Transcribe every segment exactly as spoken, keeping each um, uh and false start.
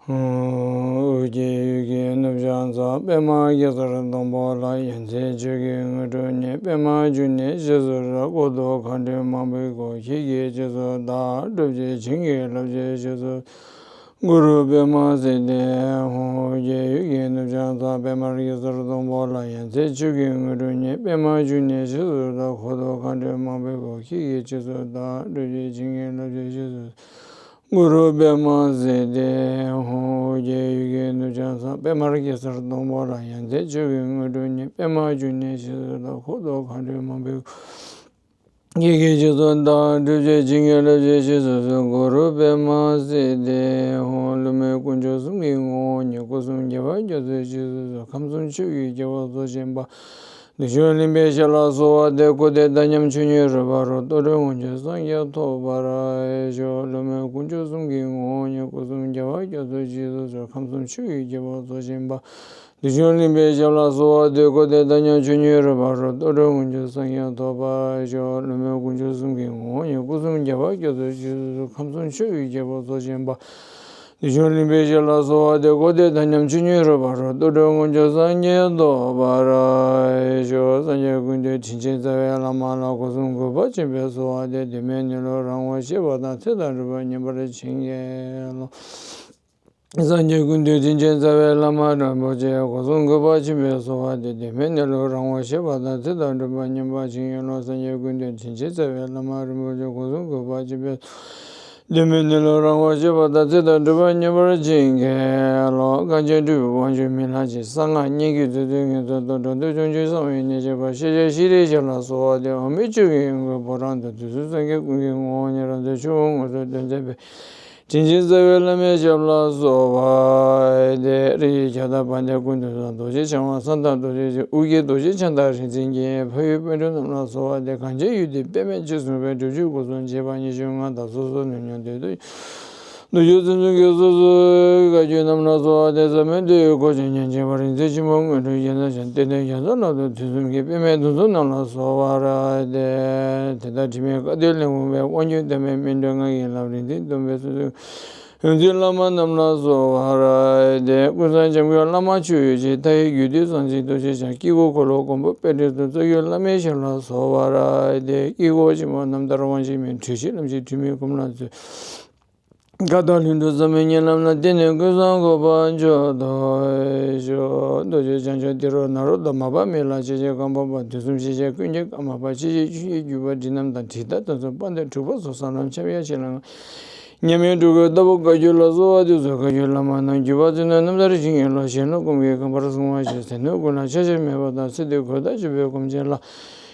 ཧཱུྃ། ཨོ་རྒྱན་ཡུལ་གྱི་ནུབ་བྱང་མཚམས། པདྨ་གེ་སར་སྡོང་པོ་ལ། ཡ་མཚན་མཆོག་གི་དངོས་གྲུབ་བརྙེས། པདྨ་འབྱུང་གནས་རྗེས་སུ་བདག་འཁོར་དུ་མཁའ་འགྲོ་མང་པོས་བསྐོར། ཁྱེད་ཀྱི་རྗེས་སུ་བདག་སྒྲུབ་ཀྱིས། བྱིན་གྱིས་བརླབ་ཀྱིས་རྗེས་སུ། གུ་རུ་པདྨ་སིདྡྷི་ཧཱུྃ། ཨོ་རྒྱན་ཡུལ་གྱི་ནུབ་བྱང་མཚམས། པདྨ་གེ་སར་སྡོང་པོ་ལ། ཡ་མཚན་མཆོག་གི་དངོས་གྲུབ་བརྙེས། པདྨ་འབྱུང་གནས་རྗེས་སུ་བདག་འཁོར་དུ་མཁའ་འགྲོ་མང་པོས་བསྐོར། ཁྱེད་ཀྱི་རྗེས་སུ་བདག་སྒྲུབ་ཀྱིས། བྱིན་གྱིས་བརླབ་ཀྱིས་རྗེས་སུ། གུ་རུ་པདྨ་སིདྡྷི་ཧཱུྃ། ཨོ་རྒྱན་ཡུལ་གྱི་ནུབ་བྱང་མཚམས། པདྨ་གེ་སར་སྡོང་པོ་ལ། ཡ་མཚན་མཆོག་གི་དངོས་གྲུབ་བརྙེས། པདྨ་འབྱུང་གནས་རྗེས་སུ་བདག་འཁོར་དུ་མཁའ་འགྲོ་མང་པོས། ཁྱེད་ཀྱི་རྗེས་སུ་བདག་སྒྲུབ་ཀྱིས། བྱིན་གྱིས་བརླབ་ཀྱིས་རྗེས་སུ་གསོལ། གུ་རུ་པདྨ་སིདྡྷི་ཧཱུྃ། བསླུ་མེད་དཀོན་མཆོག་གསུམ་གྱི་ངོ་བོ་ཉིད། སྐུ་གསུམ་རྒྱལ་བ་རྒྱ་མཚོའི་རྗེས་སུ་གསོལ། ཁམས་གསུམ་ཆོས་ཀྱི་རྒྱལ་པོ་རྫོགས་ཆེན་པ། བདུད་གཞོམ་གླིང་པའི་ཞབས་ལ་གསོལ་བ་འདེབས། བཀུར་སྟི་དག་མཉམ་ཆོས་ཉིད་རོལ་པར་རོལ། རྟོག་གྲོལ་དངོས་འབྱོར་སངས་རྒྱས་ཐོབ་པར་ཤོག། བསླུ་མེད་དཀོན་མཆོག་གསུམ་གྱི་ངོ་བོ་ཉིད། སྐུ་གསུམ་རྒྱལ་བ་རྒྱ་མཚོའི་རྗེས་སུ་གསོལ། ཁམས་གསུམ་ཆོས་ཀྱི་རྒྱལ་པོ་རྫོགས་ཆེན་པ། བདུད་གཞོམ་གླིང་པའི་ཞབས་ལ་གསོལ་བ་འདེབས། བཀུར་སྟི་དག་མཉམ་ཆོས་ཉིད་རོལ་པར་རོལ། རྟོག་གྲོལ་དངོས་འབྱོར་སངས་རྒྱས་ཐོབ་པར་ཤོག། བསླུ་མེད་དཀོན་མཆོག་གསུམ་གྱི་ངོ་བོ་ཉིད། སྐུ་གསུམ་རྒྱལ་བ་རྒྱ་མཚོའི་རྗེས་སུ་གསོལ། ཁམས་གསུམ་ཆོས་ཀྱི་རྒྱལ་པོ་རྫོགས་ཆེན་པ། བདུད་གཞོམ་གླིང་པའི་ཞབས་ལ་གསོལ་བ་འདེབས། བཀུར་སྟི་དག་མཉམ་ཆོས་ཉིད་རོལ་པར་རོལ། རྟོག་གྲོལ་དངོས་འབྱོར་སངས་རྒྱས་ཐོབ་པར་ཤོག། སངས་རྒྱས་ཀུན་འདུས་དྲིན་ཅན་རྩ་བའི་བླ་མ་ལ། སྒོ་གསུམ་གུས་པར་མཆིམས་ཕུལ་གསོལ་བ་འདེབས། གདོད་མའི་གནས་ལུགས་རང་ངོ་ཤེས་པ་དང་། ཚེ་དང་སྒྲིབ་པ་ཉམས་པར་བྱིན་གྱིས་རློབས། སངས་རྒྱས་ཀུན་འདུས་དྲིན་ཅན་རྩ་བའི་བླ་མ་རིན་པོ་ཆེ། སྒོ་གསུམ་གུས་པར་མཆིམས་ཕུལ་གསོལ་བ་འདེབས། གདོད་མའི་གནས་ལུགས་རང་ངོ་ཤེས་པ་དང་། ཚེ་དང་སྒྲིབ་པ་ཉམས་པར་བྱིན་གྱིས་རློབས། སངས་རྒྱས་ཀུན་འདུས་དྲིན་ཅན་རྩ་བའི་བླ་མ་རིན་པོ་ཆེ། སྒོ་གསུམ་གུས་པར་མཆིམས་ཕུལ། གདོད་མའི་གནས་ལུགས་རང་ངོ་ཤེས་པ་དང་། ཚེ་དང་སྒྲིབ་པ་ཉམས་པར་བྱིན་གྱིས་རློབས། གངས་ཅན་སྤྲུལ་པའི་དབང་ཕྱུག་མི་ལ་ཕྱིན། གསང་སྔགས་སྙན་བརྒྱུད་རྩལ་འདོན་ངེས་སུ་རྟོགས། འགྲོ་འདུལ་སྐྱོང་བྱེད་གསང་བའི་གནས་ཆེན་པ། ཤེས་བྱ་ཤྲཱི་ཞབས་ལ་གསོལ་བ་འདེབས། འོ་མའི་ཆུ་གིས་ཡོངས་བསྐོར་ཕོ་བྲང་དུ། དུས་གསུམ་སངས་རྒྱས་ཀུན་གྱི་ངོ་བོ་ཉིད། རང་རྩལ་ཆུ་བོ་དངོས་སུ་འདོན་མཛད་པའི། དྲིན་ཅན་རྩ་བའི་བླ་མའི་ཞབས་ལ་གསོལ་བ་འདེབས། རིགས་ཀྱི་ཁྱབ་བདག་དཔལ་ལྡན་ཀུན་ཏུ་བཟང་། རྡོ་རྗེ་འཆང་དབང་གསང་བདག་རྡོ་རྗེ་འཆང་། ཨོ་རྒྱན་རྡོ་རྗེ་འཆང་དང་རིག་འཛིན་གྱི། འཕགས་ཡུལ་པཎ་གྲུབ་རྣམས་ལ་གསོལ་བ་འདེབས། གངས་ཅན་ཡུལ་འདིར་པདྨས་ཕྱིར་བཟུང་བའི། སྒྲུབ་མཆོད་སྒོ་གསུམ་བཅས་པ་ཉི་ཤུ་ལྔ་དང་། སོ་སོའི་ནུས་མཉམ་དོན་དུ། རྡོ་རྗེ་བཙུན་མོ་གི་སོ་སོའི་བཀའ་བརྒྱུད་རྣམས་ལ་གསོལ་བ་འདེབས། ཟབ་མོའི་འདུལ་བའི་སྒོ་ཆེན་ཉམས་བཞེས་པ། རིག་འཛིན་ཆེན་པོ་དངོས་གྲུབ་རྒྱལ་མཚན་འཆང་། བསྟན་འདིར་རྒྱ་མཚོ་ལམ་དུ་དུས་གསུམ་གྱི། པདྨའི་གདུང་འཛོམས་རྣམས་ལ་གསོལ་བ་འདེབས། དེ་ལྟར་དྲི་མེད་བཀའ་བསྡུས་ལས་འོངས་པའི། དབང་ཕྱུག་བདེ་བའི་སྨིན་གྲོལ་ངག་གི་ལམ། རིག་འཛིན་སྟོན་པའི་གསུང་ཐུགས། ཡོངས་འཛིན་བླ་མ་རྣམས་ལ་གསོལ་བ་འདེབས། ཀུན་བཟང་འཇམ་མགོན་བླ་མ་མཆོག་ཡོད་ཅིང་། མཐའ་ཡས་རྒྱུད་སྡེ་གསང་ཆེན་རྡོ་རྗེ་འཆང་། དཀྱིལ་འཁོར་འཁོར་ལོ་མགོན་པོ་དཔལ་སྤྲུལ་སྐུ། རྩ་བརྒྱུད་བླ་མའི་ཞབས་ལ་གསོལ་བ་འདེབས། དཀྱིལ་འཁོར་ཆེན་པོ་རྣམ་ཐར་དབང་བཞི་མའི། གྲོལ་ཞིང་ལམ་བཞི་འཁྲུལ་མེད་སྒོམ་ལམ་སྩོལ། མཁའ་ལྟར་ལྷུན་གྲུབ་ཟབ་མོའི་ཉེ་ལམ་ན། བརྟེན་ནས་ཀུན་བཟང་གོ་འཕང་མཆོག་ཏུ་ཤོག། རྡོ་རྗེ་འཆང་མཆོག་ཏེ་རོ་ནཱ་རོ་དང་། མ་པ་མི་ལ་ཆེ་ཆེ་ཀརྨ་པ། དུས་གསུམ་ཞི་ཞི་ཀུན་གྱི་ཀརྨ་པ། ཆེ་ཆེ་ཆོས་ཀྱི་བརྒྱུད་པ་འབྲིང་རྣམས་དང་། འབྲིང་ཐ་དང་གསུམ་དཔལ་ལྡན་འབྲུག་པ་སོགས། ས་ལམ་འཆམ་ཡང་ཕྱི་ལམ་ཉམས་ཡང་སྤྲུལ་སྐུ་ལྟ་བུ་བཀའ་བརྒྱུད་ལ། གསོལ་བ་འདེབས་སོ། བཀའ་བརྒྱུད་བླ་མ་རྣམས། བརྒྱུད་པ་བརྩེ་གནས་རྣམ་ཐར་བཞིན་གྱི་བློ། ཞལ་ལུང་ཀུན་གྱི་ཁང་པར་སྲུང་བ་ཞིག། ཟས་སྣོད་ཀུན་ལ་ཆག་ཆག་མེད་པ་དང་། ཚེ་འདིར་གོས་དག་སྤྱོད་པའི་གོམས་ཆེན་ལ།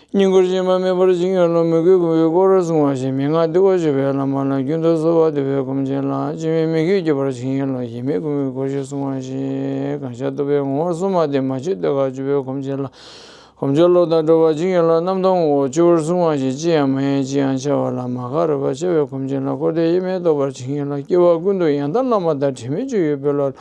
བསྙེན་བཀུར་ཞན་མ་མེད་པར་བྱིན་གྱིས་རློབས། མོས་གུས་ཀུན་གྱི་སྐུ་རབ་སྲུང་བ་ཞིག། མན་ངག་འདི་སྐོར་ཞུ་བའི་བླ་མ་ལ། རྒྱུན་དུ་གསོལ་བ་འདེབས་པའི་གོམས་ཆེན་ལ། སྤྱན་མིག་མི་བསྐྱོད་བརྒྱུད་པར་བྱིན་གྱིས་རློབས། གཞན་མི་ཀུན་གྱི་སྐུ་རབ་སྲུང་བ་ཞིག། གང་ཤར་རྟོགས་པའི་ངོ་བོ་སྲུང་མ་སྟེ། མ་བཅོས་ཐོད་རྒལ་སྤྱོད་པའི་གོམས་ཆེན་ལ། གོམས་བྱ་བློ་དང་འགྲོ་བ་བྱིན་གྱིས་རློབས། རྣམ་རྟོག་ངོ་བོ་སྤྱི་བོར་སྲུང་བ་ཞིག། ཅི་ཡང་མ་ཡིན་ཅི་ཡང་འཆར་བ་ལ། མ་འགགས་རོལ་པར་འཆར་བའི་གོམས་ཆེན་ལ། འཁོར་འདས་དབྱེར་མེད་རྟོགས་པར་བྱིན་གྱིས་རློབས། སྐྱེ་བ་ཀུན་ཏུ་ཡང་དག་བླ་མ་དང་། དྲི་མེད་སྤྱོད་ཡུལ་དཔོན་སློབ།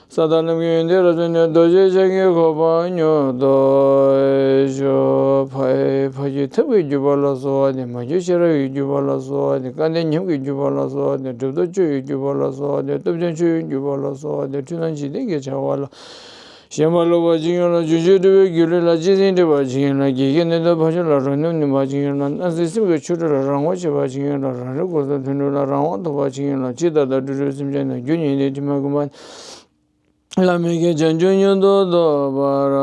ས་དང་ལམ་གྱི་ཡོན་ཏན་རབ་རྫོགས་ནས། རྡོ་རྗེ་འཆང་གི་གོ་འཕང་མྱུར་ཐོབ་ཤོག། ཕ་ཨེ་ཕ་རྒྱུད་ཐབས་ཀྱི་བརྒྱུད་པ་ལ་གསོལ་བ་འདེབས། མ་བརྒྱུད་ཤེས་རབ་ཀྱི་བརྒྱུད་པ་ལ་གསོལ་བ་འདེབས། སྐལ་ལྡན་ཉམས་ཀྱི་བརྒྱུད་པ་ལ་གསོལ་བ་འདེབས། གྲུབ་ཐོབ་སྤྱོད་ཡུལ་བརྒྱུད་པ་ལ་གསོལ་བ་འདེབས། སྟོབས་ཆེན་མཆོག་ཡུལ་བརྒྱུད་པ་ལ་གསོལ་བ་འདེབས། འཁྲུལ་སྣང་འཇིག་རྟེན་གྱི་བྱ་བ་ལ། ཞེན་པ་ལོག་པར་བྱིན་གྱིས་རློབས། བྱང་ཆུབ་སྒྲུབ་པའི་སྒྱུ་ལུས་ལ། སྤྱན་གཟིགས་འདྲིལ་བར་བྱིན་གྱིས་རློབས། བགེགས་ཀྱི་གནོད་འཚེ་ཕར་ཕྱིན་ལ། རོ་སྣོན་སྣུན་པར་བྱིན་གྱིས་རློབས། སྣང་སྲིད་སེམས་ཀྱི་ཆོ་འཕྲུལ་ལ། རང་ངོ་ཤེས་པར་བྱིན་གྱིས་རློབས། རང་རིག་གོ་སོགས་དོན་གྲུབ་ལ། རང་དབང་ཐོབ་པར་བྱིན་གྱིས་རློབས། འཆི་བདག་དང་སྒྲོ་སྒྲོལ་སེམས་ཅན་དང་། རྒྱུ་ཉིད་ནི་དྲི་མ་གུས་པ། བླ་མེད་ཀྱི་བྱང་ཆུབ་མྱུར་དུ་ཐོབ་པར་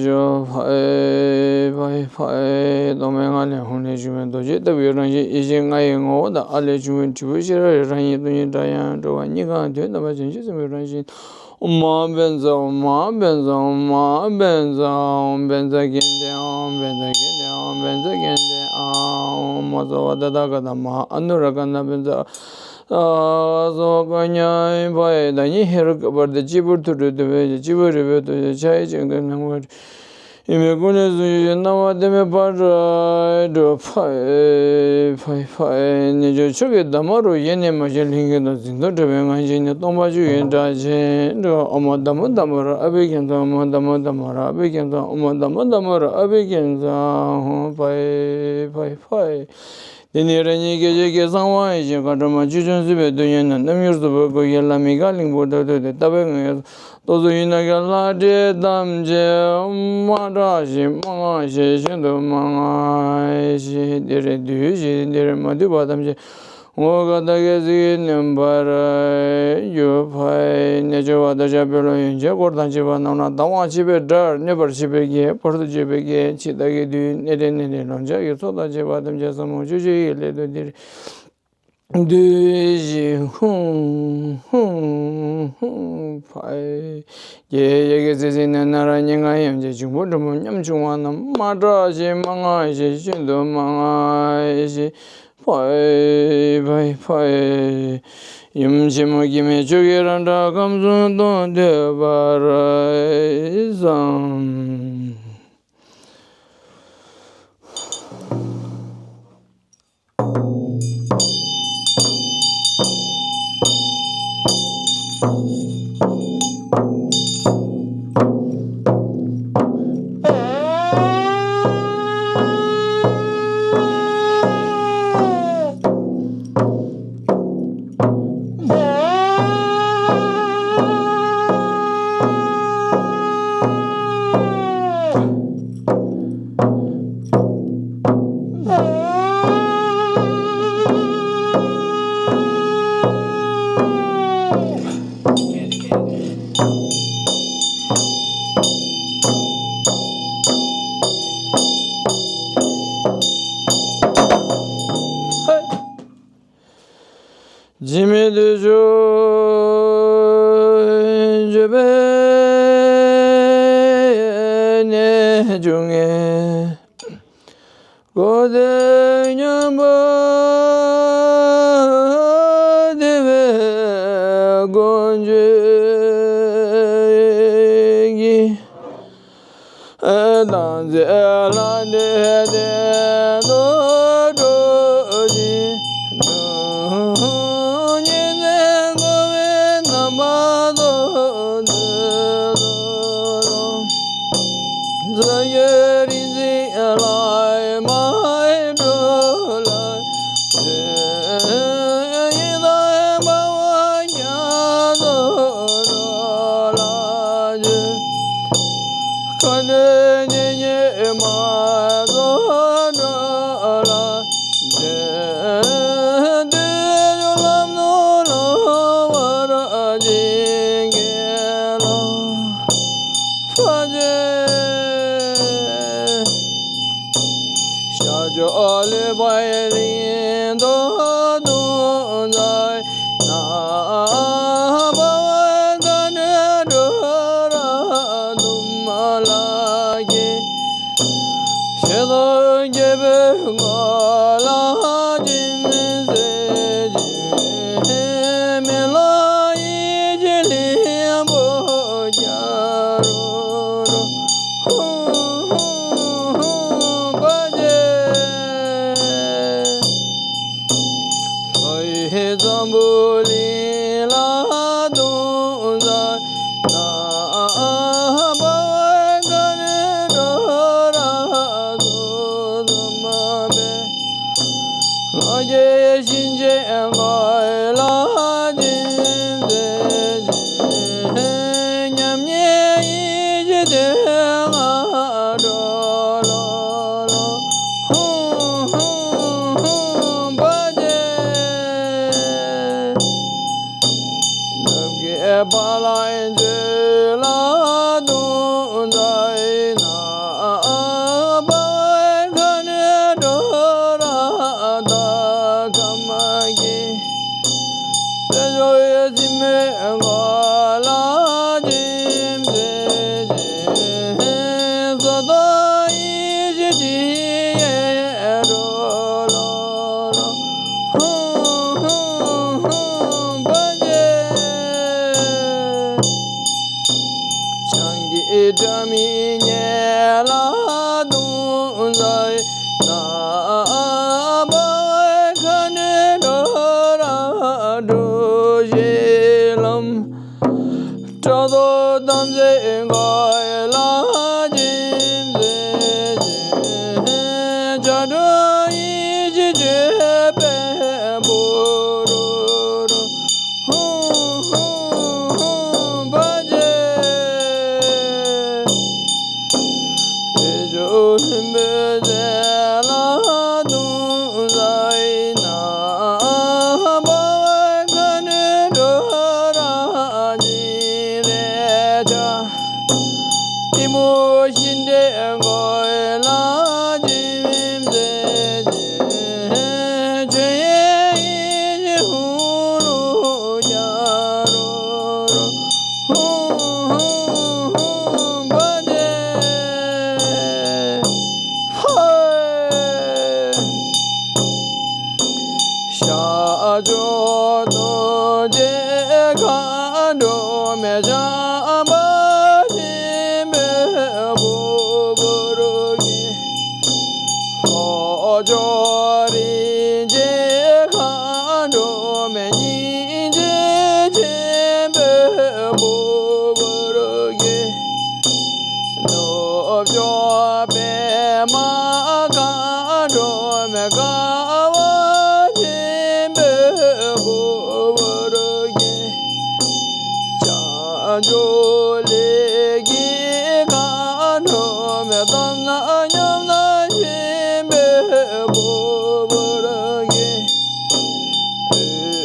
ཤོག། ཕ་ཨེ་ཕ་ཨེ་ཕ་ཨེ། རྟོག་མེད་ངང་ལས་ཧཱུྃ་ལས་བྱུང་བའི། རྡོ་རྗེ་ལྟ་བུའི་རང་བཞིན་ཡེ་ཤེས་ལྔ་ཡི་ངོ་བོ་དང་། ཨ་ལས་བྱུང་བའི་དྲིལ་བུ་ཤེས་རབ་ཀྱི་རང་བཞིན། སྟོང་ཉིད་སྒྲ་དབྱངས་སྒྲོགས་པ་གཉིས་ཀའང་དོན་དམ་པ་བྱང་ཆུབ་སེམས་དཔའི་རང་བཞིན། ཨོཾ་ཨཱཿཧཱུྃ་བཛྲ། ཨོཾ་ཨཱཿཧཱུྃ་བཛྲ། ཨོཾ་ཨཱཿཧཱུྃ་བཛྲ། ཨོཾ་བཛྲ་གྷནྟེ། ཨོཾ་བཛྲ་གྷནྟེ། ཨོཾ་བཛྲ་གྷནྟེ། ཨོཾ་ཨ་ཙ་བ་ཏ་ཐཱ་ག་ཏ་མ་ཧཱ། ཨ་ནུ་ར་ཀ་ན་བཛྲ། ཨ་ཙ་བ་ཀ་ཉཱ་ཧེ་ཕ་ཨེ། བདག་ཉིད་ཧེ་རུ་ཀ་པར་ཏི། སྤྱི་བོར་ཐུགས་སྤྲུལ་བདུད་བྷེ་ཏི། སྤྱི་བོ་རི་བོའི་སྟོབས་ཀྱིས། ཕྱག་གཡས་བྱིན་གྱིས་བརླབས། ཨེ་མའི་སྐུ་ལས་གསུང་ཞུ་ཞིང་། སྣང་བ་ལྟད་མོའི་ཕ་རོལ་ཏུ། ཕ་ཨེ་ཕ་ཨེ་ཕ་ཨེ། རྣལ་འབྱོར་མཆོག་གི་གདམས་ངག་རུ། ཡེ་ནས་མ་བྱོན་ལྷུན་གྱིས་གཏོར། གཟེངས་བསྟོད་གྲགས་པའི་ངང་ཞིག་ནས། སྟོང་པ་བཅུ་ཡི་སྒྲ་ཆེན་སྒྲོགས། ཨོཾ་དྷ་མུ་དྷ་མུ་ར་ཨ་བྷི་ཥིཉྩ། ཨོཾ་དྷ་མུ་དྷ་མུ་ར་ཨ་བྷི་ཥིཉྩ། ཨོཾ་དྷ་མུ་དྷ་མུ་ར་ཨ་བྷི་ཥིཉྩ། ཧཱུྃ། ཕ་ཨེ་ཕ་ཨེ་ཕ་ཨེ། དེ་ནས་རང་ཉིད་སྐད་ཅིག་གིས་གསང་བ་ཡེ་ཤེས་མཁའ་འགྲོ་མ་བཅུ་བྱོན་སྲིད་པའི་དུས་ཡུན་ན་རྣམ་མྱུར་སུ་བོད་སྐུ་ཡི་ལྷ་མི་ག་གླིང་བུ་དག་ཏུ་དེ་ལྟ་བའི་ངང་ཡོད། ཏོག་ཙམ་ཡུན་ནང་གི་ལྷ་འདྲེ་ཐམས་ཅད་མ་སྐྲག་ཞིང་མ་སྔངས་ཤིང་ཤིན་ཏུ་མ་སྔངས་ཤིང་། འདིར་འདུས་ཤིང་འདིར་མ་འདུས་པ་ཐམས་ཅད་ངོ་མཁའ་ལྟར་གཟིགས་ནས་འབར་གྱུར་པ་ཡི། རྣལ་འབྱོར་པ་བདག་ཅག་དཔོན་སློབ་ཡོན་ཆབ་འཁོར་དང་བཅས་པ་རྣམས་ལ་སྡང་བ་ཆེ་བའི་དགྲར་གནོད་པར་བྱེད་པའི་གེགས། བར་དུ་གཅོད་པའི་གེགས། འཆི་བདག་གི་བདུད། ནད་འདྲེ་ནད་འདྲེ་ལོང་ཆགས་ཀྱི་ཚོགས་དང་བཅས་པ་ཐམས་ཅད་ཟབ་མོ་སྤྱོད་བྱེད་ཀྱི་སླད་དུ་འདིར་འདུས་ཤིང་ཧཱུྃ་ཧཱུྃ་ཧཱུྃ་ཕཊ། ཀྱེ་ཡ་གི་ཚེ་ཟད་ནས་ན་ར་སྙིང་ག་ཡང་བྱས། འབྱུང་པོ་འབྲུམ་པོ་ཉམ་ཆུང་བ་རྣམས་མ་སྐྲག་ཞིང་མ་སྔངས་ཤིང་ཤིན་ཏུ་མ་སྔངས་ཤིང་ཕཊ་ཕཊ་ཕཊ། ཡུམ་ཆེན་མོ་སྐྱེ་མེད་ཆོས་ཀྱི་རབ་འབྲིང་ཁམས་གསུམ་སྟོང་ཐོབ་པར་བསམ། འཇིགས་མེད་བདེ་མཆོག་སྤྱོད་པའི་གནས་བཅུ་ལྔའི་གོ་དེ་མཉམ་པ་བདེ་བའི་སྒོ་འབྱེད་ཀྱི། དང་ཚེ་ལྷ་འདྲེ་གདན་དུ་འགྲོ་ཞིང་འགྲོ། ཉེར་འཛིན་འཁོར་བའི་རྣམ་པ་ཙོག་ཙོག་ལོ། ཚ་གྱང་རིག་འཛིན་ལྷ་མ་གྲོལ་ལ། ཡི་དྭགས་འབར་བ་རྒྱ་མཚོ་སྒྲོག་ལ་བཅོལ། མཁའ་འགྲོ་མཉེས་མཉེས་མ་ཚོགས་སྒྲོག་ལ་བཅོལ། བདུད་འཇོམས་ལམ་སྣ་ལོག་པར་བྱིན་གྱིས་རློབས། ཕཊ་ཀྱེ། ཤར་ཕྱོགས་ལུས་འཕགས་གླིང་དུ་སྟོང་རྩ། ནམ་མཁའ་དབུས་མཁའ་འགྲོའི་སྒྲོལ་མ་ལགས་ཀྱིས། ཞལ་དུ་རྒྱལ་པོའི་མགོ་ལ་སྦྱིན་སྲེག་བགྱིས། མེ་ལྷ་ཡེ་ཤེས་ལྷུན་པོ་རྒྱ་རོ་རོ། ཧཱུྃ་ཧཱུྃ་ཧཱུྃ་ཧཱུྃ་ཕཊ་ཀྱེ། ལྷོ་ཡི་འཛམ་བུ་གླིང་ལ་སྟོང་རྩ། ནམ་མཁའ་དབུས་མཁའ་འགྲོའི་སྒྲོལ་མ་ཙོག་ཙོག་མ་འབད། ང་རྒྱལ་གཤིན་རྗེའི་མགོ་ལ་སྦྱིན་སྲེག་བགྱིས། མཉམ་ཉིད་ཡེ་ཤེས་དེ་ལྔ་སྒྲོག་ལོ་ལོ། ཧཱུྃ་ཧཱུྃ་ཧཱུྃ་ཕཊ་ཀྱེ། ནུབ་ཀྱི་བ་ལང་སྤྱོད་ལ་སྟོང་རྩ། ནམ་མཁའ་དབུས་མཁའ་འགྲོའི་སྒྲོལ་མ་དག་གམ་གྱི། དཔལ་འབྱོར་ཡེ་ཤེས་མའི་མགོ་ལ་སྦྱིན་སྲེག་བགྱིས། ས་དང་ཡེ་ཤེས་དྲི་ཡི་སྒྲོག་ལོ་ལོ། ཧཱུྃ་ཧཱུྃ་ཧཱུྃ་ཕཊ་ཀྱེ། ལྕང་གི་སྒྲ་མི་སྙན་ལ་སྟོང་རྩ། ནམ་མཁའ་དབུས་མཁའ་འགྲོའི་སྒྲོལ་མ་སྒྲོགས་བྱེད་ལམ། ཕྲག་དོག་དམ་སྲི་མགོ་ལ་སྦྱིན་སྲེག་བགྱིས། ཆགས་བྲལ་ཡེ་ཤེས་སྤྱོད་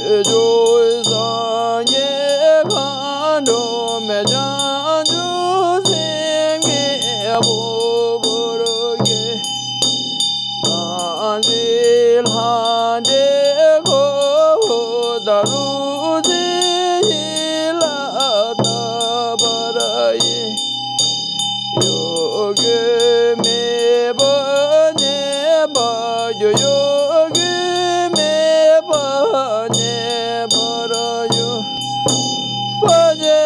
ཆོས་སངས་རྒྱས་མཁའ་འགྲོ་མ་བྱང་ཆུབ་སེམས་དགའི་ཕུར་བུ་རུ་སྐྱེ། དང་ཚིག་ལྷ་འདྲེ་འཁོར་དང་ལུས་རྩལ་ཡིད་ལ་བཏགས་པར་བགྱི། གཡོ་འགུལ་མེད་པར་གནས་པར་གྱུར། གཡོ་འགུལ་མེད་པར་གནས་པར་གྱུར་པ་ཅན།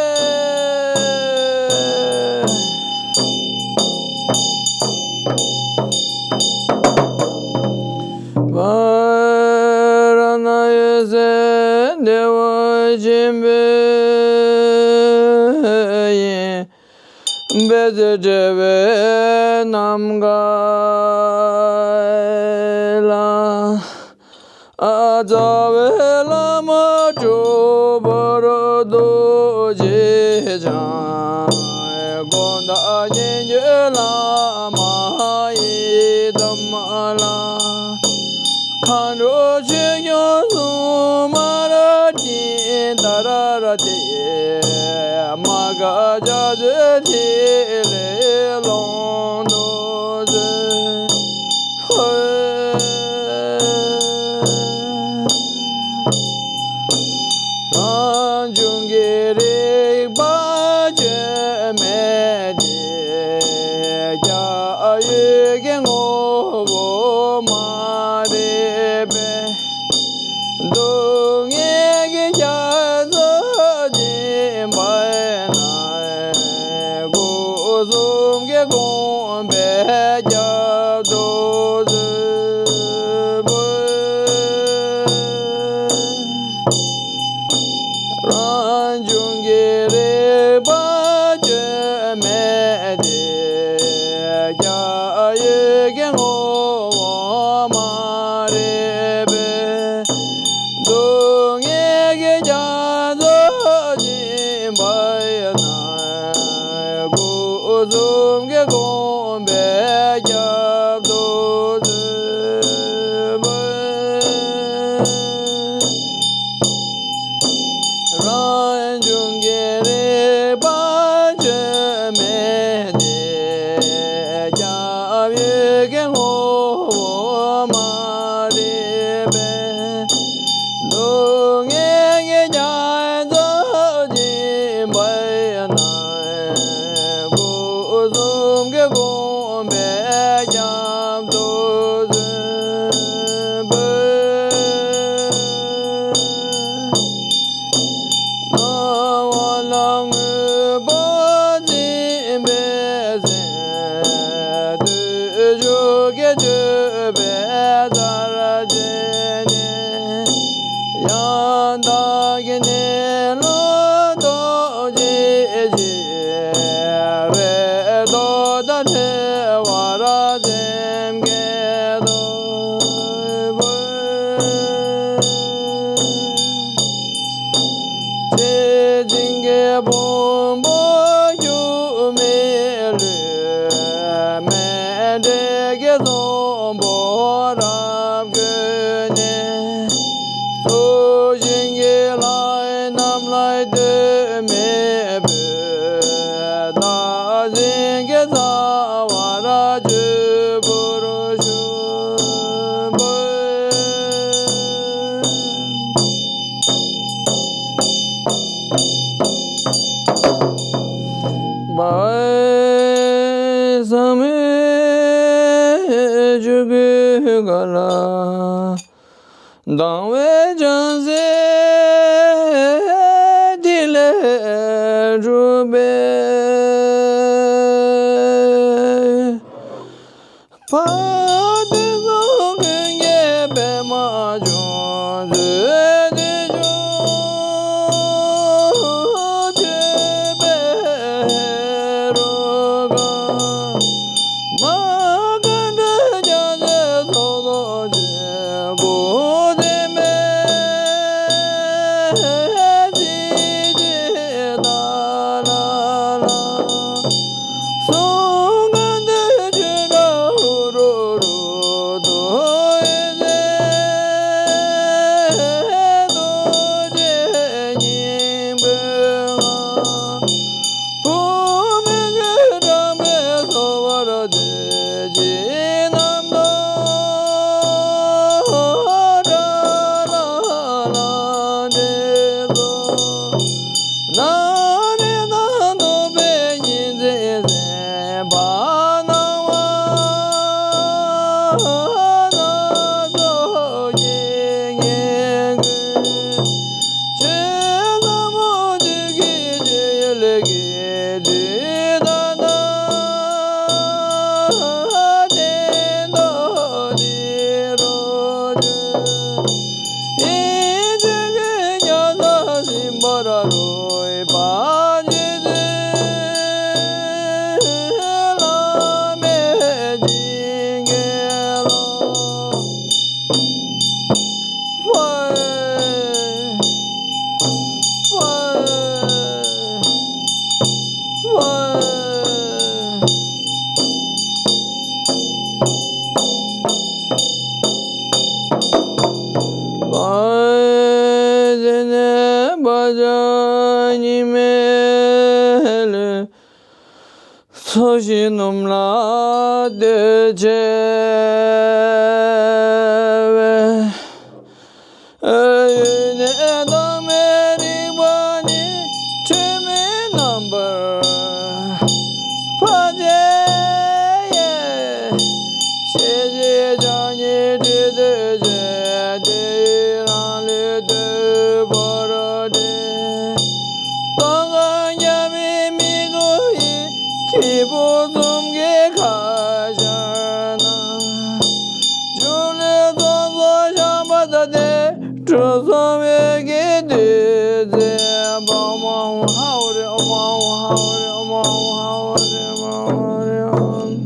པ་ར་ན་ཡེ་སེ་བདེ་བ་ཆེན་པོའི་ཡིན། པད་ཚལ་བྲེ་བའི་ནམ་མཁའ་ལ། རྩ་བའི་བླ་མ་གྲུབ་པ་རྡོ་རྗེ་འཆང་། དགོངས་དག་ཉན་བརྒྱུད་བླ་མ་ཡི་དམ་ལ། མཁའ་འགྲོ་ཆོས་སྐྱོང་སྲུང་མ་ར་ཏི་ཏཱ་ར་ར་ཏི། མ་ག་ཅ་ཟོས་ཐིག་ལེ་ལོངས་སུ་སྤྱོད། རང་བྱུང་གི་རིག་པ་བཅོས་མའི་དེ། སྐྱབས་ཡུལ་གྱི་ངོ་བོ་མ་རིག་པས། སྡུག་བསྔལ་གྱི་རྒྱ་མཚོ་འཇིགས་པ་ན། སྒོ་གསུམ་གྱི་དགོངས་པས་སྐྱབས་སུ་མཆིའོ། རང་བྱུང་གི་རིག་པ་བཅོས་མའི་དེ། སྐྱབས་ཡུལ་གྱི་ངོ་བོ་མ་རིག་པས། སྡུག་བསྔལ་གྱི་རྒྱ་མཚོ་འཇིགས་པ་ན། སྒོ་གསུམ་གྱི་དགོངས་པས་སྐྱབས་སུ་མཆིའོ། རང་བྱུང་གི་རིག་པ་བཅོས་མའི་དེ། སྐྱབས་ཡུལ་གྱི་ངོ་བོ་མ་རིག་པས། སྡུག་བསྔལ་གྱི་རྒྱ་མཚོ་འཇིགས་པ་ན། སྒོ་གསུམ་གྱི་དགོངས་པས་སྐྱབས་སུ་མཆིའོ། སྣང་བ་ལ་དངོས་པོ་འཛིན་པའི་སེམས། བདུད་ཕྱོགས་ཀྱི་སྤྱོད་པའི་རྩལ་བྱས་ནས། ཡང་དག་གི་གནས་ལུགས་རྟོགས་བྱེད་ཀྱི། རེ་དོགས་དང་བྲལ་བར་སེམས་བསྐྱེད་དོ། ཚེ་འཛིན་གྱི་ཕུང་པོ་སྐྱུག་མེད་ལུས། མེ་འདྲེས་ཀྱི་གཟུགས་པོ་རབ་བསྒོས་ནས། སྲོག་ཤིང་གི་ལྷ་ཡི་རྣམས་ལ་ལྟོས་མེད་པའི། བདག་འཛིན་གྱི་རྩ་བ་ར་གཅེར་བུར་ཞུགས། ཉི་མའི་ལུས། ཚོགས་ཞིང་སྣུམ་ལ་སྟོད་བྱས་པའི། ཡུལ་ནས་དྭངས་མའི་རིག་པ་ནི། འཁྲུལ་མེད་རྣམ་པར་འཕགས་བྱས་ཡས། ཤེས་བྱའི་ཕྱག་གཉིས་བྲི་དུ་བྱས། དེ་ཡི་རང་ལུས་དུས་འཁོར་བྲི། སྟོང་གང་རྒྱལ་བའི་མི་མགོ་ཡི། སྐྱེས་བུ་གསུམ་གྱི་ཁ་ཤར་ན། སྒྱུ་ལུས་ཚོགས་གསོག་བཤམས་པ་དང་ལྡན། གྲུ་གསུམ་འོད་ཀྱི་བདུད་རྩི་འབར། ཧཱུྃ་ཧཱུྃ་ཧཱུྃ་རེ་ཧཱུྃ་ཧཱུྃ་རེ་ཧཱུྃ་ཧཱུྃ་རེ་ཧཱུྃ་རེ་ཧཱུྃ།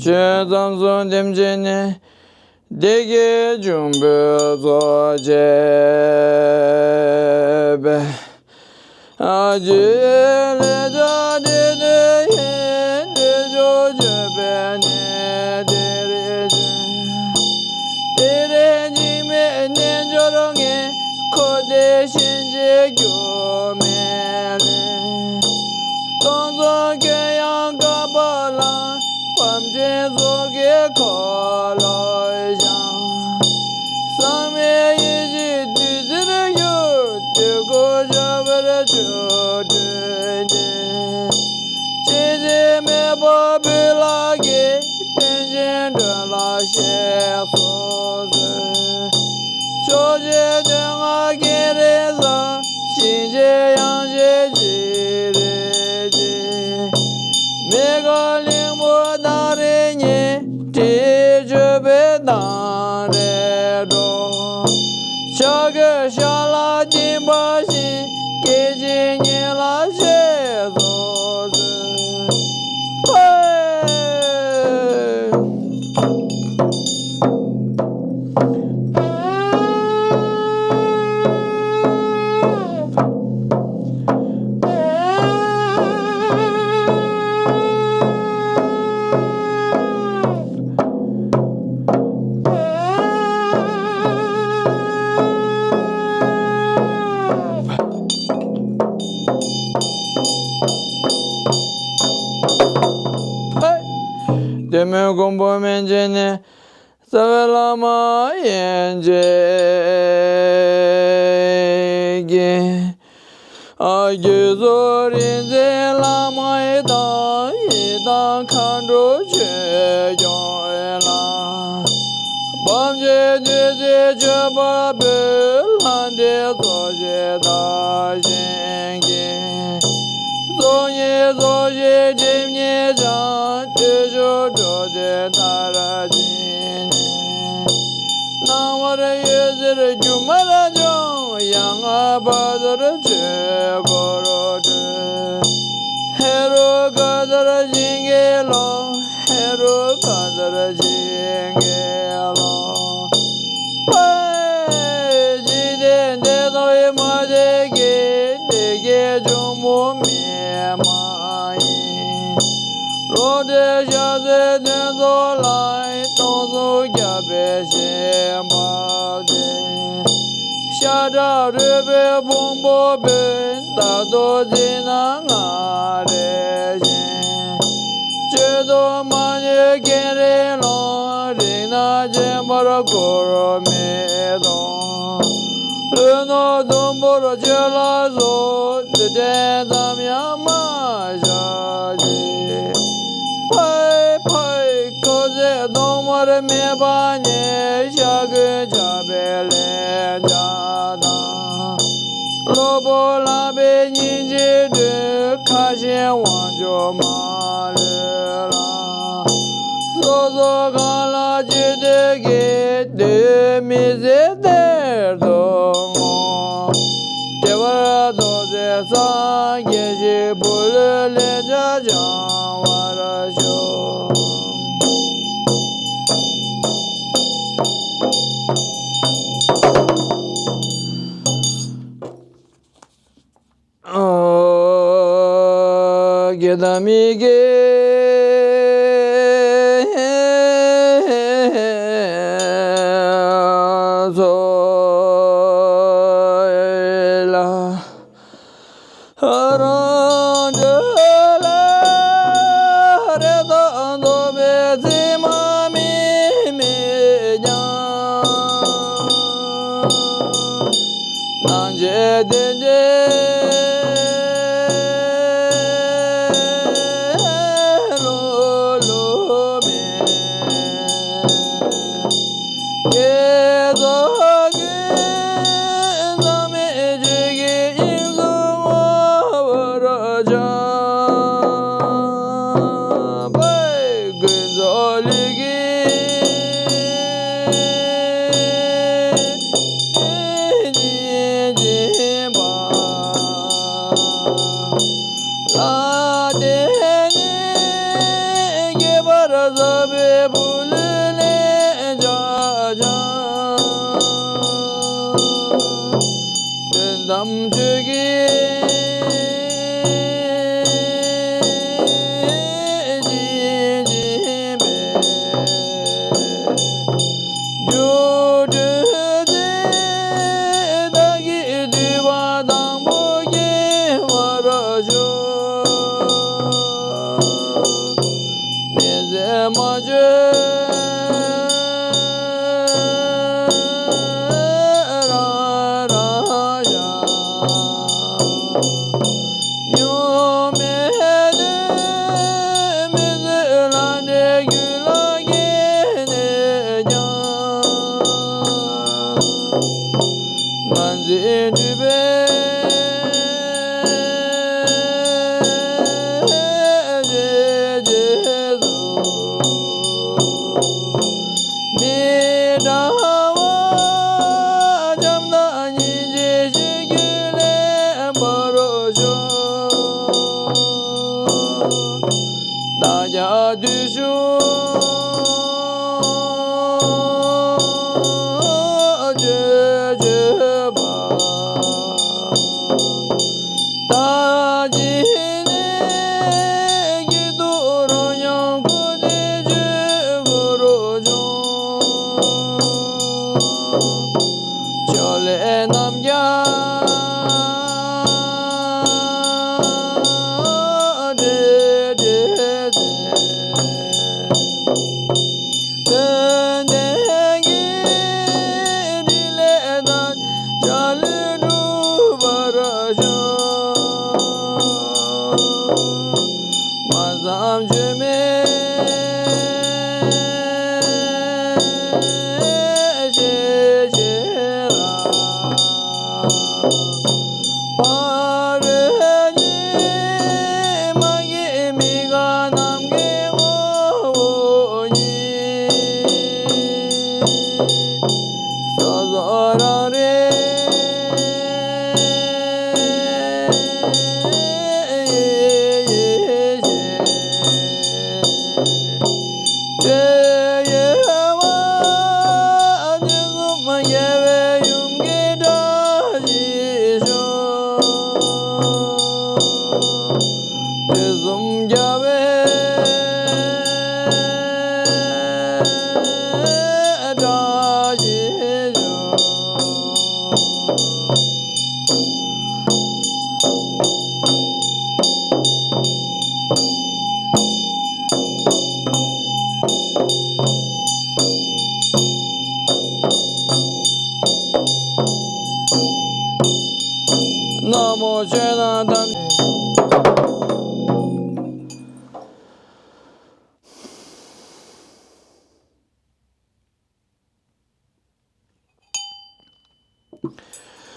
ཆོས་མཚམས་སུ་འདེམས་བྱས་ནས། བདེ་དགེ་འབྱུང་པོའི་ཚོགས་བཅས་པའི། རྒྱུད་ལས་བྱ་བྲལ་དུས་ཡུན། བདེ་མཆོག་སྤྱོད་པའི་གནས་དེར་བྱོན། དེ་རིང་འཇིགས་མེད་རྣལ་འབྱོར་ངས། འཁོར་འདས་ཕྱིན་ཆད་རྒྱུ་མེད་ལས། སྟོང་གསུམ་ཀུན་ཡང་དགག་པ་ལ། བར་ཆད་ཚོགས་ཀྱི་འཁོར་ལོ་བཤམས། ཟག་མེད་ཡེ་ཤེས་བདུད་རྩིར་གྱུར། དུས་ཀུན་འཆི་བར་ཆོ་འཕྲུལ་ཏེ། ཇི་སྲིད་མི་འཕོ་བུ་ལ་གྱུར། དོན་ཆེན་སྒྲུབ་ལ་གཤེགས་སུ་གསོལ། ཕྱོགས་བཅུའི་དུས་ལྔ་ཀེང་རུས་བསགས། ཞིང་གཅིག་དབྱངས་ཅན་བཞུགས་རིགས་ཀྱི། མི་དགེ་གླིང་བུ་མདངས་རིས་ཉི། དྲི་ཡིས་བསྐྱོད་པའི་མདངས་རེ་སྒྲོག་ཕྱོགས་ཀུན་ཤར་ལ་བསྟིམ་པ་བཞིན། སྐད་ཅིག་ཉིད་ལ་གཤེགས་སུ་གསོལ། ཧེ། དེ་མོའི་མགོན་པོ་མན་ཆད་ནས། རྩ་བའི་བླ་མ་ཡན་ཆད་ཀྱི། རྒྱུད་སོགས་རིག་འཛིན་བླ་མ་ཡི་དང་། ཡི་དམ་མཁའ་འགྲོ་ཆོས་སྐྱོང་ལ། བམ་ཆེན་བདུད་རྩིའི་མཆོད་པ་འབུལ། ལྷ་འདྲེ་ཚོགས་ཞིང་བདག་གཞན་གྱི། ཚོགས་གཉིས་ཚོགས་བཞི་སྒྲིབ་གཉིས་སྦྱངས། བརྟུལ་ཞུགས་འགྲོ་དོན་མཐར་ཕྱིན་ནས། སྣང་བར་འོད་ཟེར་སྒྱུ་མར་བྱུང་། ཡང་ལྔ་བར་དོར་ཆོས་འཁོར་སྒྲོལ། ཧེ་རུ་ཀ་དྷར་བྱིན་གྱིས་རློབས། ཧེ་རུ་ཀ་དྷར་བྱིན་གྱིས་རློབས། འཇིག་རྟེན་འདས་དང་ཡི་མ་དེ་ཀའི། བདེ་དགེ་འབྱུང་པོ་མི་མ་ཡིན། བློ་གྲོས་ཞབས་སེན་དོན་རྫོགས་ལ། སྟོང་གསུམ་རྒྱལ་པོའི་ཞིང་བབས་ཏེ། ཤ་ཁྲག་རུས་པའི་ཕུང་པོ་ཕུལ། རྟ་ཐོག་རྩེ་ན་ང་རེ་བཞེངས། བཅོས་ཐབས་མ་ནུས་ཀེང་རུས་ལ། རིགས་ལྔ་འཆིང་བར་ཁུར་མི་གཏོང་། ལུས་ནང་དུམ་བུར་ཆུད་ལ་གསོལ། རྡུལ་ཕྲན་ཙམ་ཡང་མ་བཞག་ཅིག་ཕཊ་ཕཊ། ཁ་ཟས་གདོང་དམར་མེད་པ་ནས། ཤ་འཁོན་ཆགས་པའི་ལན་ཆགས་དང་། གློ་བུར་ལངས་པའི་སྙིང་རྗེ་སྒྲོལ། ཁ་ཞེ་དབང་ཕྱུག་མ་ལུས་ལ། སོ་སོ་གང་ལ་སྤྱོད་འདོད་ཀྱི། དུས་མི་ཟད་གཏེར་དུ་བསྔོ། དྲི་ དགེ་དང་མི་དགེ་ཚོགས་ལ། རང་གྲོལ་ལ་རེ་དོགས་རྟོག་པའི་མཚན་མ་མེད་མེད་ཀྱང་། སྣང་མཆེད་དེ་འདྲའི་ལོ་ལོ་མེད། དགེ་ཚོགས་ཀུན་ཚང་མས་ཆོས་ཀྱི་དབྱིངས་སུ་བསྔོ་བར་བྱ། ཀུན་རྫོབ་ལུས་ཀྱི་སྦྱིན་པ་ལ་བརྟེན་ནས། ཁྱད་པར་ཟབ་པའི་བུ་ལོན་ལེན་བྱ་ཞིང་། དོན་དམ་ཆོས་ཀྱི་སྦྱིན་སྦྱིན་པས། རྒྱུ་འབྲས་དེ་བདག་གིས་བསྡུས་པ་དང་པོ་སྐྱེ་བར་ཤོག། ནད་ཟས་མ་བཅོས་རང་རང་བཞག། སྨྱུང་མེད་དུ་མི་བཟོད་ལྷ་འདྲེ་རྒྱུད་ལ་སྐྱེས་ནས་ཀྱང་། ངར་འཛིན་སྒྲིབ་པས་བཅད་བྱས་སུ། མི་འདྲ་བ་བྱམས་དང་སྙིང་རྗེ་ཞི་རྒྱས་ལེན་པར་ཤོག། བདག་ཅག་བདུད་ཕྱོགས་སྤྱོད་བྱེད་པ། ད་ཅི་ནས་ཀྱི་ཐུགས་རང་ཉམས་ཁུ་དེ་ཆོས་སྐུ་རུ་བྱུང་། ཕྱག་ལས་རྣམས་ཀྱང་བྲེལ་བྲེལ་ཟད། དོན་ལྡན་གྱི་ཕྲིན་ལས་དང་། འཇའ་ལུས་འགྲུབ་པར་ཤོག། སྨྲ་བསམ་བརྗོད་མེད་ཤེས་བྱེད་རང་། ཕ་རོལ་ཉིད་མ་གི་མི་དགའ་ནམ་མཁའི་ངོ་བོ་ཉིད། སོ་སོ་རང་རེ་ཡེ་ཤེས་སྤྱོད་ཡོད་པ། དུས་གསུམ་རྒྱལ་བའི་ཡུམ་གྱི་བཀྲ་ཤིས་ཤོག། དུས་གསུམ་རྒྱལ་བའི་བཀྲ་ཤིས་ཤོག། ན་མོ་ཆོས་དང་ཐམས་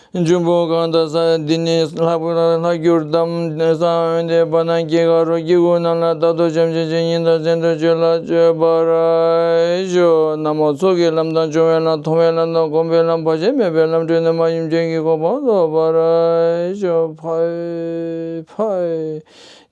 ཅད། འབྱུང་པོ་གང་དག་ས། འདི་ནི་ལྷ་ལྷ་གྱུར་ཏམ་ས། འོན་ཏེ་བར་སྣང་སྐྱེ་རྒ་རོ་སྐྱེ་དགུ་རྣམས་ལ། རྟག་ཏུ་བྱམས་ཤིང་ཆོས་ཉིད་དང་གསན་དུ་བྱོན་ལ་སྤྱོད་པར་ཤོག། ན་མོ། ཚོགས་ཀྱི་ལམ་དང་སྦྱོང་བའི་ལམ། མཐོང་བའི་ལམ་དང་སྒོམ་པའི་ལམ། བར་ཆད་མེད་པའི་ལམ། སྒྲོལ་ནུས་མ་ཡུམ་ཆེན་གྱི་གོ་འཕང་ཐོབ་པར་ཤོག། ཕའི་ཕའི།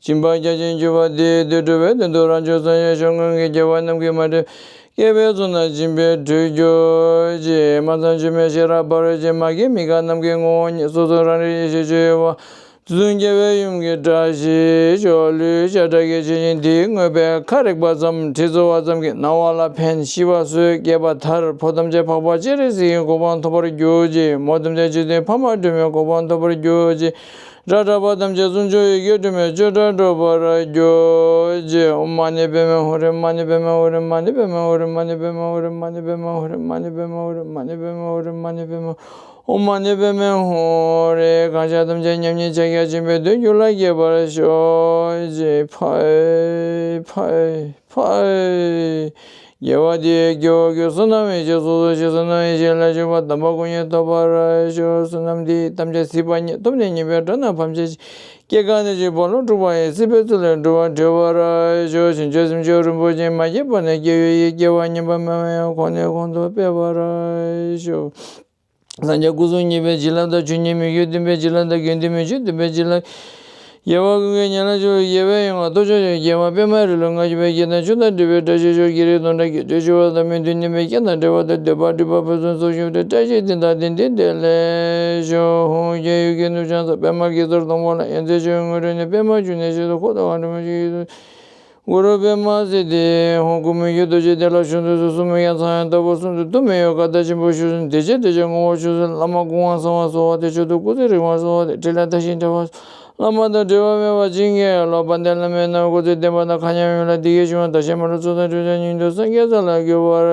སྦྱིན་པ་རྒྱ་ཆེན་གྱུར་པ་དེས། དུད་འགྲོ་བའི་དོན་དུ་རང་བྱུང་སངས་རྒྱས་ཤོག། སྔོན་གྱི་རྒྱལ་བ་རྣམས་ཀྱིས་མ་འདྲེས་པའི་བསྐལ་པའི་གཙུག་ན་སྦྱིན་པའི་འབྲས་གྱུར་ཅིག། སྨྲ་བསམ་བརྗོད་མེད་ཤེས་རབ་ཕ་རོལ་ཕྱིན། མ་སྐྱེས་མི་འགག་ནམ་མཁའི་ངོ་བོ་ཉིད། སོ་སོ་རང་རིག་ཡེ་ཤེས་སྤྱོད་ཡུལ་བ། བཙུན་རྒྱལ་བའི་ཡུམ་གྱི་བཀྲ་ཤིས་ཤོག་ལུས་བྱ་བཀྲ་གི་ཆེ་ཞིང་དེའི་དངོས་པོའི་ཁ་རེག་པ་ཙམ་དྲི་ཚོར་བ་ཙམ་གྱིས་ན་བ་ལ་ཕན་ཤི་བ་གསོས་རྒས་པ་ཐར་ཕོ་ཐམས་ཅད་འཕགས་པ་སྤྱན་རས་གཟིགས་ཀྱི་གོ་འཕང་ཐོབ་པར་གྱུར་ཅིག་མོ་ཐམས་ཅད་རྗེ་བཙུན་འཕགས་མ་སྒྲོལ་མའི་གོ་འཕང་ཐོབ་པར་གྱུར་ཅིག་སྐྲ་བྲེགས་པ་ཐམས་ཅད་གསུང་མཆོག་ཡི་གེ་དྲི་མེད་ཆོས་སྒྲ་སྒྲོགས་པར་གྱུར་ཅིག་ཨོཾ་མ་ཎི་པདྨེ་ཧཱུྃ་རེ། མ་ཎི་པདྨེ་ཧཱུྃ་རེ། མ་ཎི་པདྨེ་ཧཱུྃ་རེ། མ་ཎི་པདྨེ་ཧཱུྃ་རེ། ཨོཾ་མ་ཎི་པདྨེ་ཧཱུྃ་རེ། གང་ཤར་ཐམས་ཅད་མཉམ་ཉིད་ཕྱག་རྒྱ་ཆེན་པོས་དོན་འགྱུར་ལ་སྐྱེ་བར་ཤོག་ཅིག་ཕའི་ཕའི་ཕའི། དགེ་བ་འདི་ཡིས་སྐྱེ་བོ་ཀུན། བསོད་ནམས་ཡེ་ཤེས་ཚོགས་རྫོགས་ཤིང་། བསོད་ནམས་ཡེ་ཤེས་ལས་བྱུང་བ། དམ་པ་སྐུ་གཉིས་ཐོབ་པར་ཤོག་བསོད་ནམས་འདི་ཡིས་ཐམས་ཅད་གཟིགས་པ་ཉིད། ཐོབ་ནས་ཉེས་པའི་དགྲ་རྣམས་ཕམ་བྱས་ཤིང་། སྐྱེ་རྒ་ན་འཆིའི་རྦ་ཀློང་འཁྲུགས་པ་ཡི། སྲིད་པའི་མཚོ་ལས་འགྲོ་བ་སྒྲོལ་བར་ཤོག་བྱང་ཆུབ་སེམས་མཆོག་རིན་པོ་ཆེ། མ་སྐྱེས་པ་ནས་སྐྱེ་བའི་ཡུལ། སྐྱེ་བ་ངན་པ་མེད་པ་ཡང་། གོང་ནས་གོང་དུ་སྤེལ་བར་ཤོག་སངས་རྒྱས་སྐུ་གསུམ་བརྙེས་པའི་བྱིན་རླབས་དང་། ཆོས་ཉིད་མི་བསྐྱོད་སྟོན་པའི་བྱིན་རླབས་དང་། དགེ་འདུན་མི་བསྐྱོད་སྟོན་པའི་བྱིན་རླབས། རྒྱལ་བ་ཀུན་གྱི་ཉེ་ལ་བཞུགས་པའི་རྒྱལ་བའི་ཡང་ངོ་ཐོབ་ཤོག་ཅིག་རྒྱལ་བ་པདྨ་རི་ལུ་མངའ་བཞུགས་པའི་རྒྱལ་མཚན་མཆོག་དང་འབྲེལ་བའི་བཀྲ་ཤིས་ཤོག་སྐད་རིགས་དུང་སྒྲ་སྐད་དོད་ཆེ་བ་དང་། མི་མཐུན་ནད་པའི་རྐྱེན་དང་འབྲེལ་བ་དང་། འདོད་པ་འགྲུབ་པ་ཕུན་སུམ་ཚོགས་ཤོག་སྟེ། བཀྲ་ཤིས་སྤྲིན་དང་ལྡན་ཏེ་བདེ་ལེགས་ཤོག་ཧཱུྃ་རྒྱལ་ཡུལ་གྱི་ནུབ་བྱང་མཚམས། པདྨ་གེ་སར་སྡོང་པོ་ལ། ཡ་མཚན་ཆོས་དབྱིངས་ངོ་སྤྲོད་ནས། པདྨ་འབྱུང་གནས་ཞིང་དུ་འཁོར་དང་། ཨ་རུ་མ་ཞིག་ཏུ། གུ་རུ་པདྨ་སིདྡྷི་ཧཱུྃ། སྐུ་མི་འགྱུར་རྡོ་རྗེ་གདན་ལ་བཞུགས་སུ་གསོལ། གསུང་མི་ཡང་ཚངས་དབྱངས་ལྟ་བུར་གསུང་དུ། ཐུགས་མི་གཡོ་མཁའ་ལྟར་ཆེན་པོར་བཞུགས་སུ། བདེ་ཆེན་བདེ་ཆེན་ངོ་བོར་བཞུགས་སུ། བླ་མ་སྐུ་དབང་གསང་བ་གསོལ་བ་སྟེ། མཆོག་ཏུ་སྐུ་ཚེ་རིང་བར་གསོལ་བ་སྟེ། འཕྲིན་ལས་མཐར་ཕྱིན་འབྲེལ་བ། བླ་མ་དང་འབྲལ་བ་མེད་པར་བྱིན་གྱིས་རློབས། དཔལ་ལྡན་བླ་མའི་རྣམ་པར་སྐུ་ཚེ་བརྟན་པ་དང་། མཁའ་མཉམ་ཡུམ་ལ་བདེ་སྐྱིད་འབྱུང་བ་དང་། གཞན་མ་ལུས་ཚོགས་དང་འབྲེལ་བའི་སྙིང་པོ་སངས་རྒྱས་ས་ལ་འགོད་པར་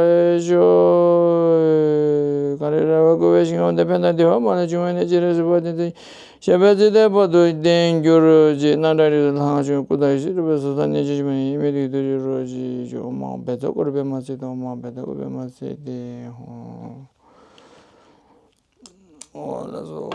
ཤོག་གངས་རིའི་ར་བས་བསྐོར་བའི་ཞིང་ཁམས་དང་། ཕན་དང་བདེ་བ་མ་ལུས་འབྱུང་བའི་གནས། སྤྱན་རས་གཟིགས་དཔལ་ལྡན་དེ་ཞབས་པད་སྲིད་མཐའི་བར་དུ་བརྟན་གྱུར་ཅིག་རྣམ་གྲངས་རིགས་སུ་ལྷག་བྱུང་། སྐུ་དང་ཡེ་ཤེས་གྲུབ་པའི་གཟུགས་དང་། གནས་ཆེན་ཞིག་མ་ཡིན་མི་དེ་ཐུགས་རྗེ་རོ་ཅིག་ཨོཾ་མ་འབད་རྩ་གུ་རུ་པདྨ་སིདྡྷི། ཨོཾ་མ་འབད་རྩ་གུ་རུ་པདྨ་སིདྡྷི་ཧཱུྃ། ཨོ་ལགས་སོ།